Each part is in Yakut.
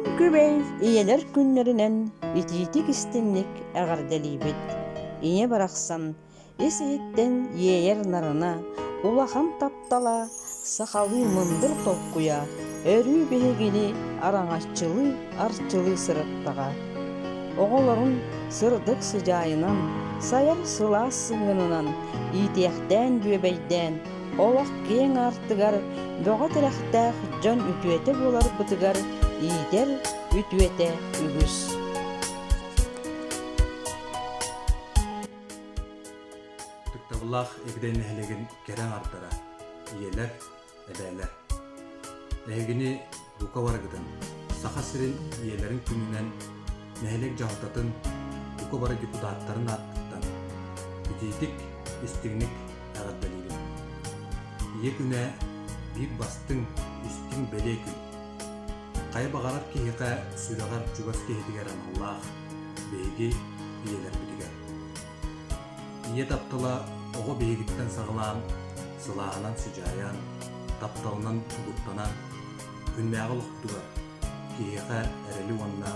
Күн күбэй ийэлэр күннэринэн итиитик-истинник эҕэрдэлиибит. Ийэ барахсан ис-иһиттэн иэйэр нарына, улахан таптала, сахалыы мындыр толкуйа өрүү биһигини араҥаччылыы, арчылыы сырыттаҕа. Оҕолорун сырдык сыдьаайынан, сайар сылаас сыһыанынан иитиэхтээн-бүөбэйдээн олох киэҥ аартыгар бөҕө тирэхтээх дьон үтүөтэ буоларбытыгар иитэр үтүөтэ үгүс. Ытыктабыллаах Игидэй нэһилиэгин кэрэ аҥардара, ийэлэр, эбээлэр. Эһигини бука барыгытын Саха сирин ийэлэрин күнүнэн нэһилиэк дьаһалтатын бука бары депутаттарын ааттыттан итиитик, истиҥник эҕэрдэлиибин. Ийэ күнэ биир бастыҥ, истиҥ бэлиэ күн. Хайа баҕарар киһиэхэ сүрэҕэр чугас киһитигэр аналлаах биһиги ийэлэрбитигэр. Ийэ таптала оҕо биһигиттэн саҕалаан, сылааһынан сыдьаайан, тапталынан угуттанан, күннээҕи олохпутугар киһиэхэ эрэли уонна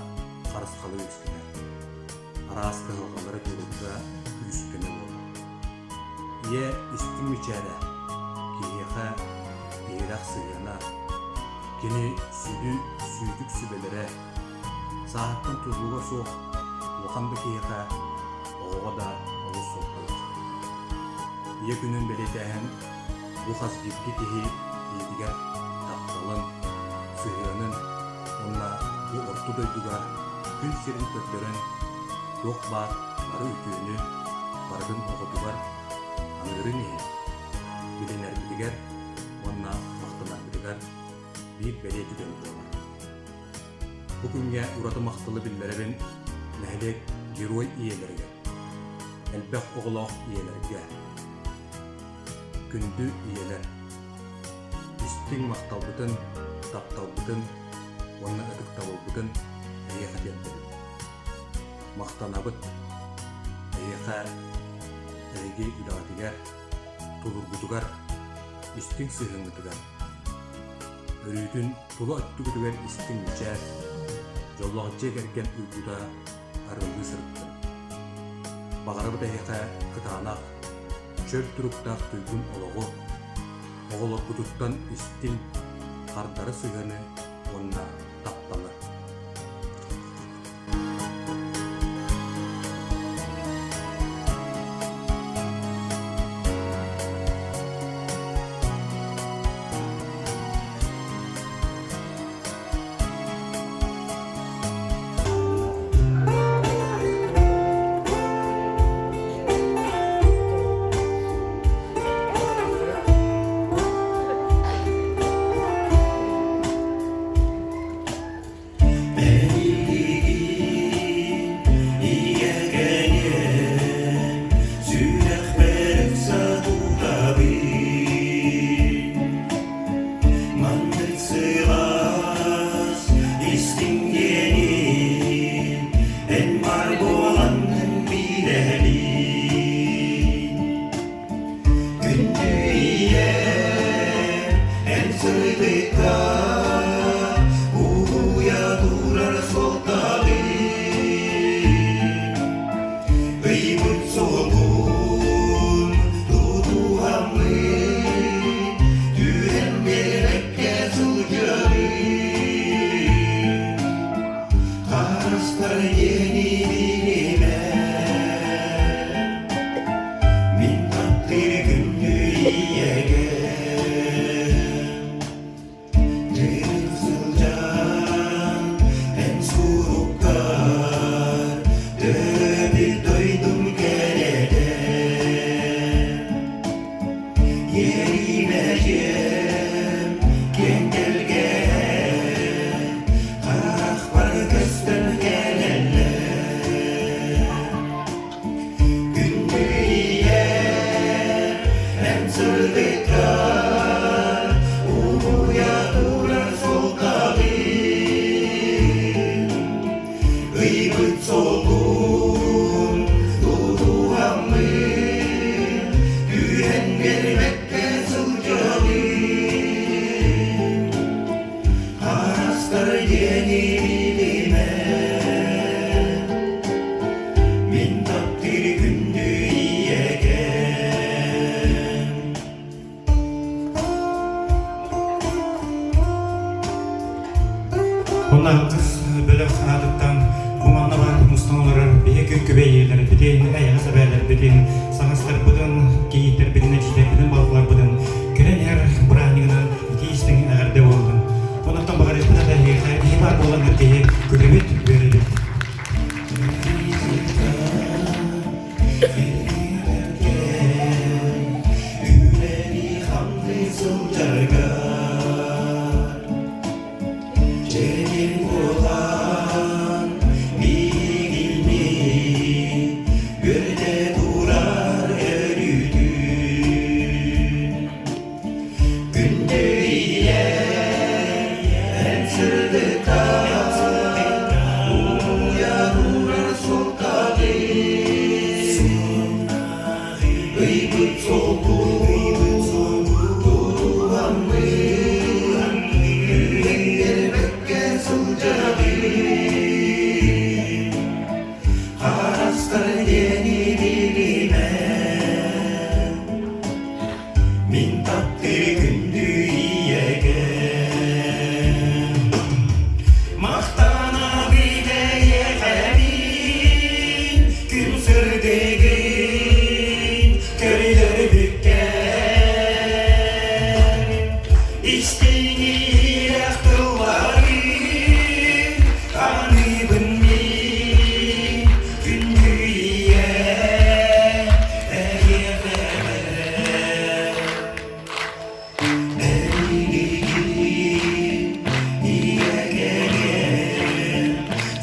харысхалы үөскэтэр. Араас кыһалҕалары туоруурга күүс-көмө буолар. Ийэ истиҥ мичээрэ, киһиэхэ иһирэх сыһыана, кини сүдү сүүтүк сүбэлэрэ, сааһыттан тутулуга суох улахан да киһиэхэ, оҕоҕо да олус суолталаах. Ийэ күнүн бэлиэтээһин бу хас биирдии киһи ийэтигэр тапталын, сыһыанын уонна бу орто дойдуга күн сирин көрдөрөн туох баар бары үтүөнү барытын оҕотугар аныырын иһин билинэрбитигэр уонна махтанарбытыгар биир бэлиэ түгэн буолар. Бу күҥҥэ ураты махталы биллэрэбин нэһилиэк герой ийэлэригэр, элбэх оҕолоох ийэлэргэ, күндү ийэлэр, истиҥ махталбытын, тапталбытын уонна ытыктабылбытын эһиэхэ тиэрдэбит. Махтанабыт эһиэхэ эһиги үлэҕитигэр, тулургутугар, истиҥ сыһыаҥҥытыгар. Өрүүтүн тула өттүгүтүгэр истиҥ мичээр, дьоллоох дьиэ кэргэн уйгута арыллыы сырыттын. Баҕарабыт эһиэхэ кытаанах, чөл туруктаах туйгун олоҕу, оҕолоргутуттан истиҥ, хардары сыһыаны уонна тапталы. Онно алгыс бөлөх аатыттан бу манна баар мустан олорор биһи күн күбэй ийэлэрбитин, эйэҕэс эбээлэрбитин, саҥастарбытын, кийииттэрбитин, эдьиийдэрбитин, балтыларбытын кэлэн иһэр бырааһынньыгынан итии истиҥ эҕэрдэ буоллун. Онон баҕарыахпын этэ эһиэхэ киһи баар буолан киһи күлэбит, үөрэбит. Үлэни-хамныы сылдьаргар Дьиҥин буолан биһигини үөрдэ турар өрүүтүн Күндү ийэ эн сырдыкка уйа турар суолталыын Ыйбыт суолбут тутуһаммын үһүннэрбэккэ сылдьабын Харастар диэни билимэн Мин таптыыр күндү ийэгэм Махтана бидэйэхэбин күн сырдыгын көрдөрбүккэр Истиҥ иһирэх тылларын аныыбын мин күндү ийэ эйиэхэ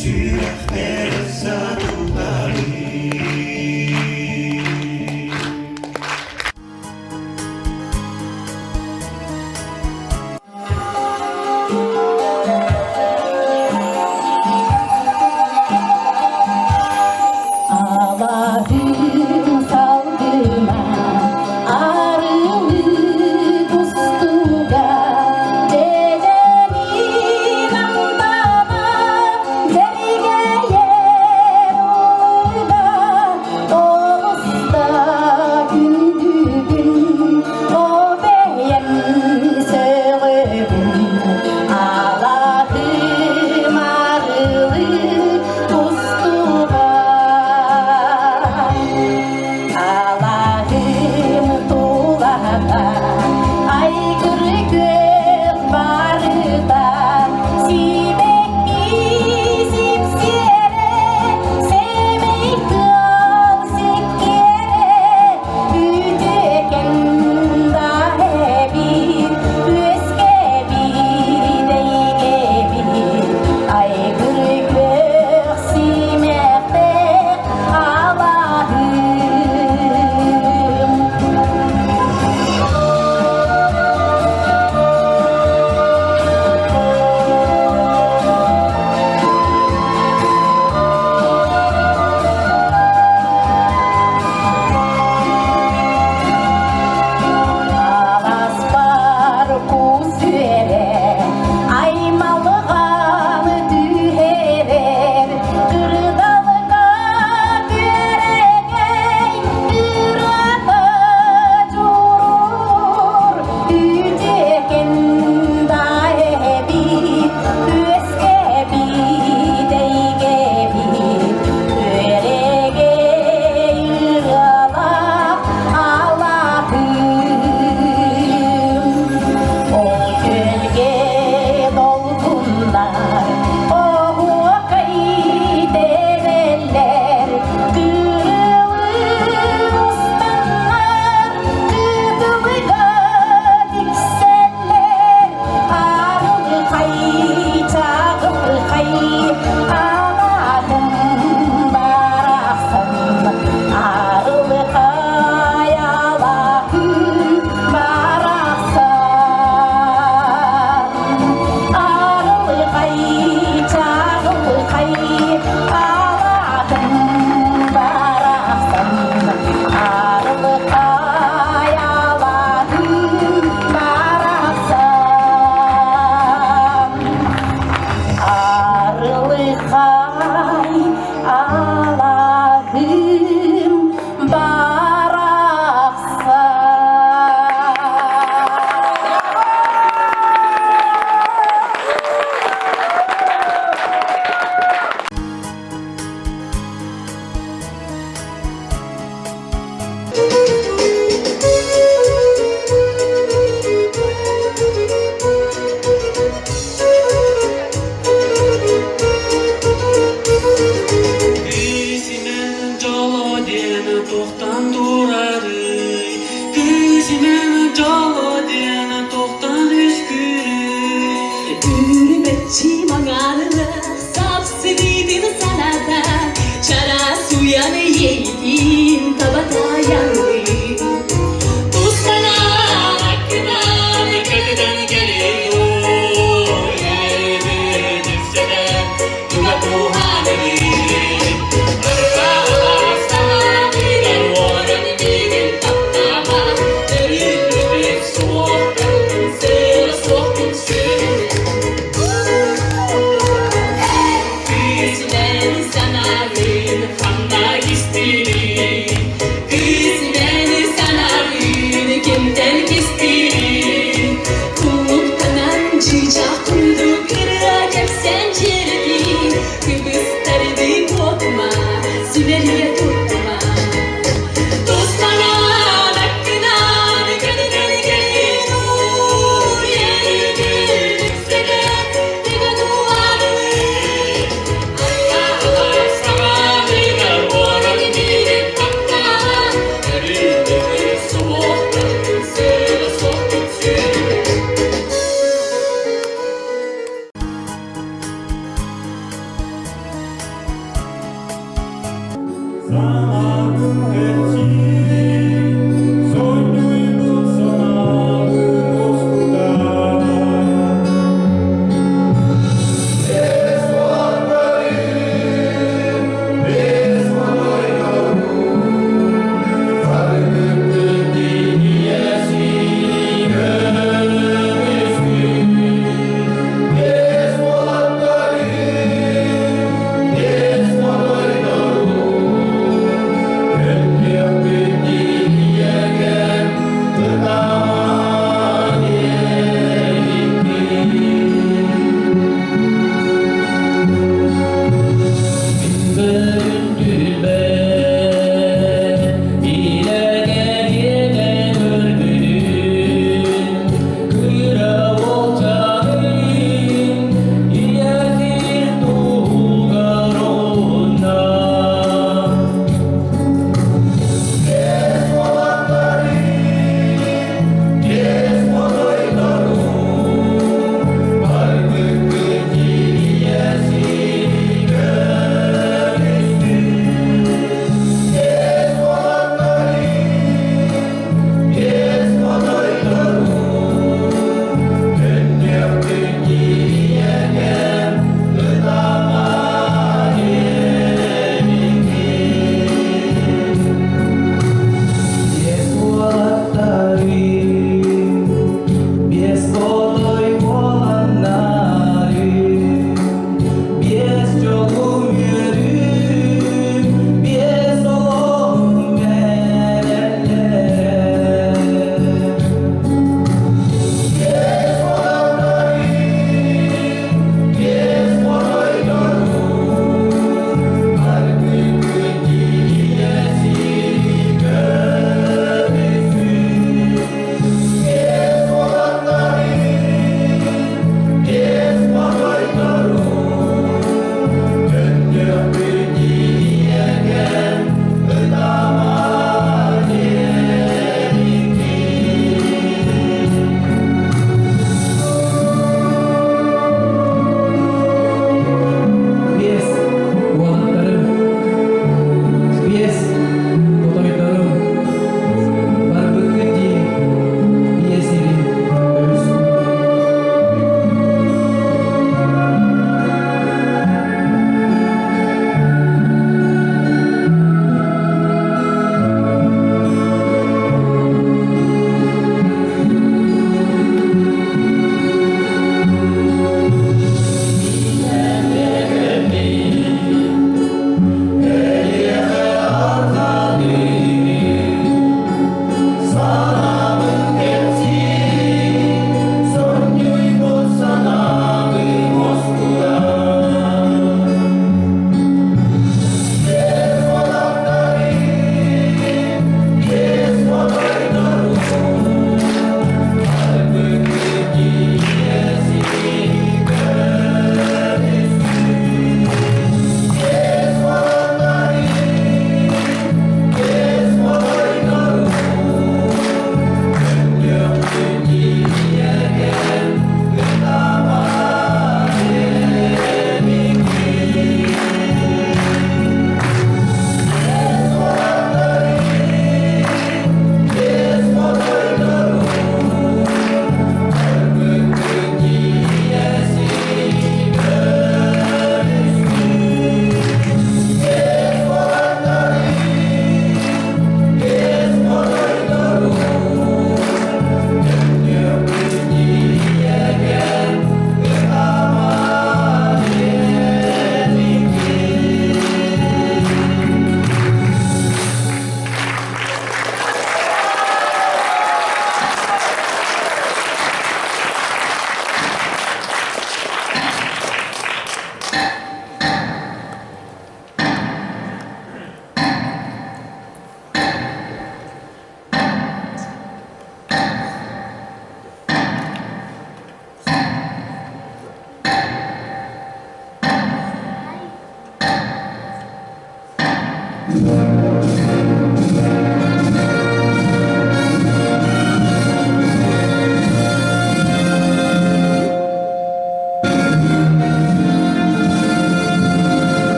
Сүрэхпэр сатылларын. Алаһын салгына арылы тустууга дьэдьэнин амтана дьэригэйэр ууга олуста күндүгүн о бэйэм сөҕөбүн алаһым арылы тустууга Алаһым тулата айгыр күөх барыта сибэкки сипсиэрэ сэмэй тыал сиккиэрэ үтүөкэн да эбит үөскэбит эйгэбит айгыр күөх симэхтээх алаһым. Аласпар кус үөрэ, аймалҕан түһэрэр, кырдалга күөрэгэй, ырата дьурур, үтүөкэн да эбит, үөскэбит эйгэбит, күөрэгэй ыралаах алаһым.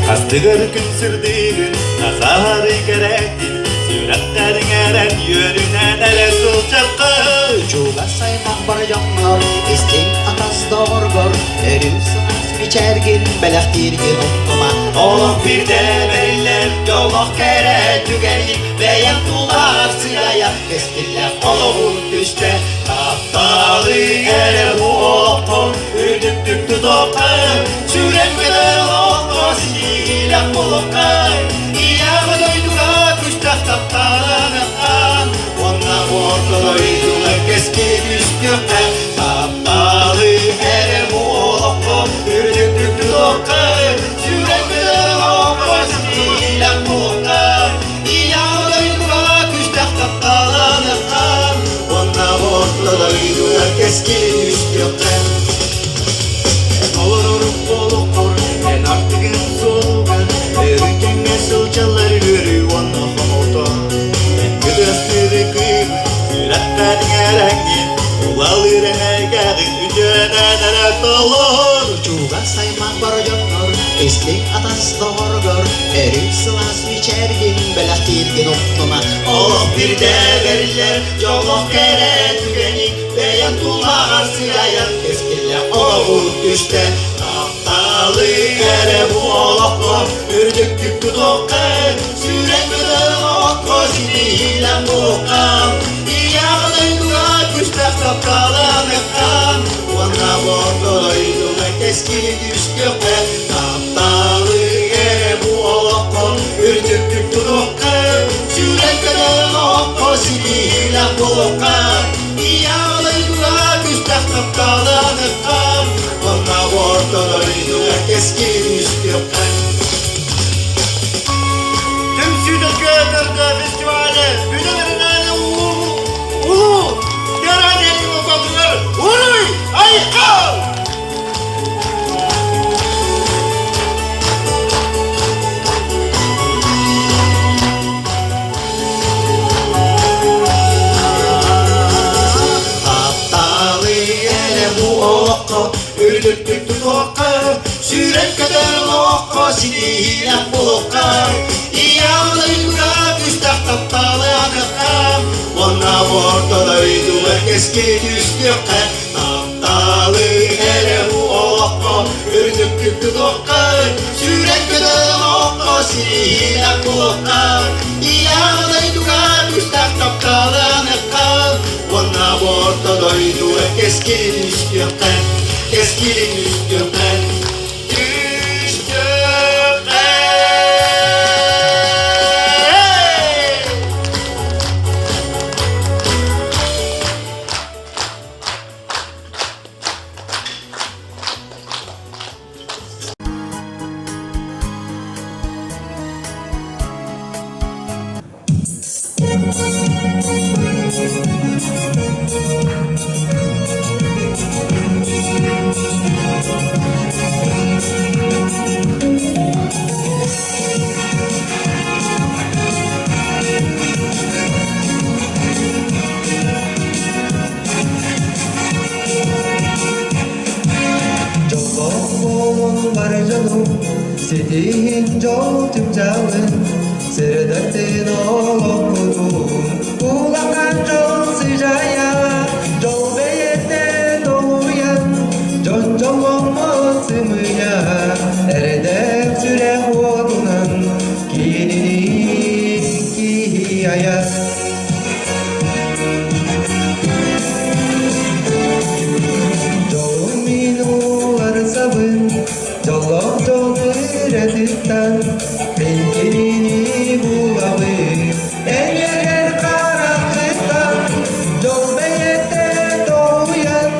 Астыгар күн сырдыгын, назары кэрэтин, сүрэхтэриҥ эрэн үөрүнэн эрэ сылдьахха. Чугас аймах бар дьоҥҥор, истиҥ атас доҕоргор, өрүү сылаас мичээргин бэлэхтииргин умнума. Олох биирдэ бэриллэр, дьоллоох кэрэ түгэнин, бэйэм тулаар сыайа, кэскиллээх олоҕун түстэ. Тапталы эрэ бу олоххо үрдүктүк тутуохха, сүрэн көтөр олоххо сиилэх буолуохха, ийэҕэ дойдуга күстэх тапталаныхха, уонна орто дойдуга кэскил түстүөххэ. Тапталы эрэ бу олоххо үрдүктүк тутуохха, сүрэн көтөр олоххо сиилэх буолуохха, ийэҕэ дойдуга күстэх тапталаныхха, уонна орто дойдуга кэскил түстүөххэ. Олорор олоххор эн артыгын суолугар өрүү тэҥҥэ сылдьаллар үөрүү уонна хомолто. Эн кытыастыыры кыым, сүрэхтэн иҥэрэҥҥин, улалыыр энэргэҕин үтүөнэн эрэ толор. Чугас аймах бар дьоннор, истиҥ атас доҕоргор, өрүү сылаас мичээргин бэлэхтииргин умнума. Олох биирдэ бэриллэр дьоллоох кэрэ түгэни бэйэм тулаҕар сыайан кэскиллээх олоҕу түстэ. Тапталы эрэ бу олоххо үрдүктүк тутуохха, сүүрэн көтөр олоххо ситиһиилээх буолуохха, ийэҕэ дойдуга күстээх тапталаныахха, уонна орто дойдуга кэскили түстүөххэ. Тапталы эрэ бу олоххо үрдүктүк тутуохха, сүүрэн көтөр олоххо ситиһиилээх буолуохха, ийэҕэ дойдуга күстээх тапталаныахха, уонна орто дойдуга кэскили түстүөххэ. Түмсүү Көтөрдө фестивалі бүтүн Улуу Улуу Теран елин ортотугар уруй! бу олоххо үрдүктүк тутуохха, сүүрэн көтөр олоххо ситиһиилээх буолуохха, ийэҕэ дойдуга күстэх тапталы аныахха, уонна орто дойдуга кэскил түстүөххэ, тапталы эрэ бу олоххо үрдүктүк тутуохха, сүүрэн көтөр олоххо ситиһиилээх буолуохха, ийэҕэ дойдуга күстэх тапталы аныахха, уонна орто дойдуга кэскилин үстүөххэ, кэскилин үстүөххэ, түстүөххэ! Дьоллоох буолун бары дьонум, ситиһин дьол чыпчаалын, сырдаттын олоххутун, улахан дьол сыдьаайа, дьол бэйэтэ толуйан, дьон дьолломмот сымыйа, эрэдээх сүрэх уотунан, кинини киһи айар. Дьолум мин уларсабын, дьоллоох дьон ырыатыттан мин кинини булабын. Эйэгэр хараххыттан дьол бэйэтэ толуйан,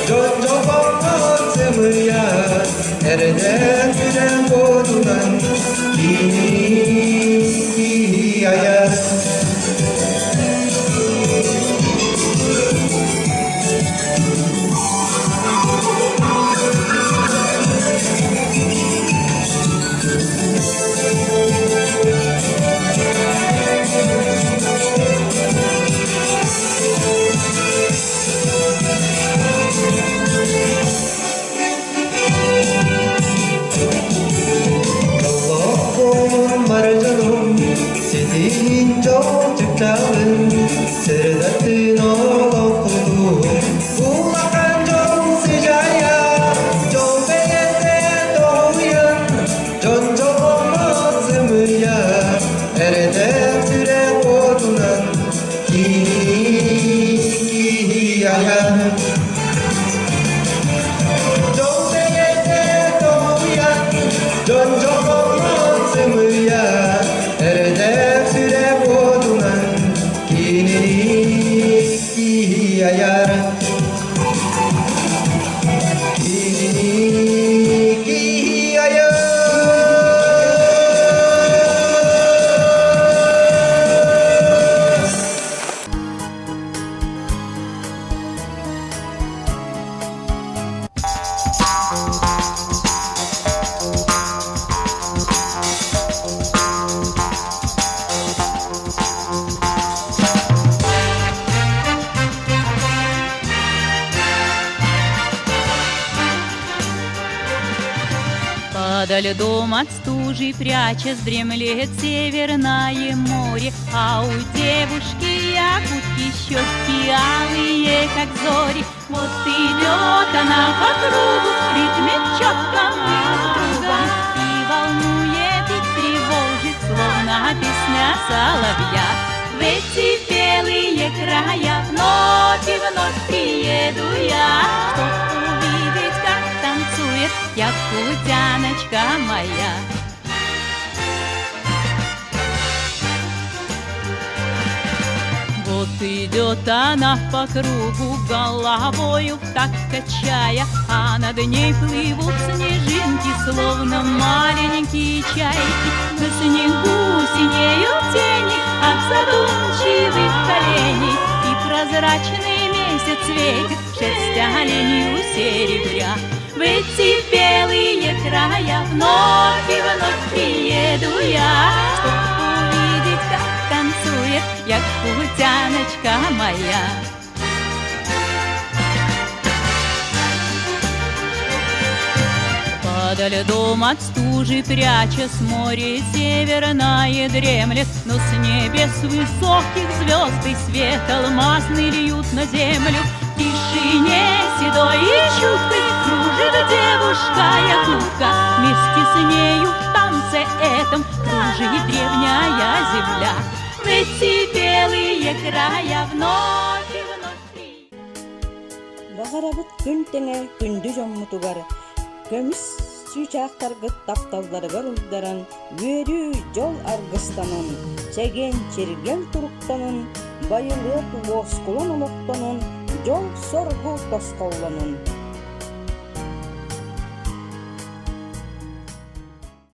дьон дьолбоҥҥо сымыйан, эрэнэн сүрэх уотунан кини киһи айар. Дьоллоохпун бар дьонум, ситиһин дьол чыпчаалын, сырдаттын олоххутун. Улахан дьол сыдьаайа, дьол бэйэтэ тоһуйан, дьон дьолломмот сымыйа, эрэдээх сүрэх уотунан киһи киһи айан. Дьол бэйэтэ тоһуйан, дьон дьолломмот сымыйа, эрэдээх сүрэх уотунан кинини киһи айар. Кинини киһи айар. Подо льдом от стужи прячась дремлет северное море, А у девушки якутки щеки алые, как зори. Вот идет она по кругу, в ритме четком и упругом, И волнует, и тревожит, словно песня соловья. В эти белые края вновь и вновь приеду я, Чтоб увидеть, как танцует якутяночка моя. Вот идет она по кругу, головою так качая, А над ней плывут снежинки, словно маленькие чайки. На снегу синеют тени от задумчивых оленей, И прозрачный месяц светит шерсть оленью серебря. В эти белые края вновь и вновь приеду я, Чтоб увидеть, как танцует якутяночка моя. Подо льдом от стужи прячась море северное дремлет, Но с небес высоких звезды свет алмазный льют на землю. В тишине седой и чуткой кружит девушка якутка, Вместе с нею в танце этом кружит древняя земля. В эти белые края вновь и вновь Баҕарабыт күн тэҥэ күндү дьоммутугар көмүс чыычаахтаргыт тапталларыгар уйдаран, үөрүү, дьол аргыстанан, чэгиэн чиргэл туруктанан, байылыат уоскулан олохтонон, дьол-соргу тосхоллонун.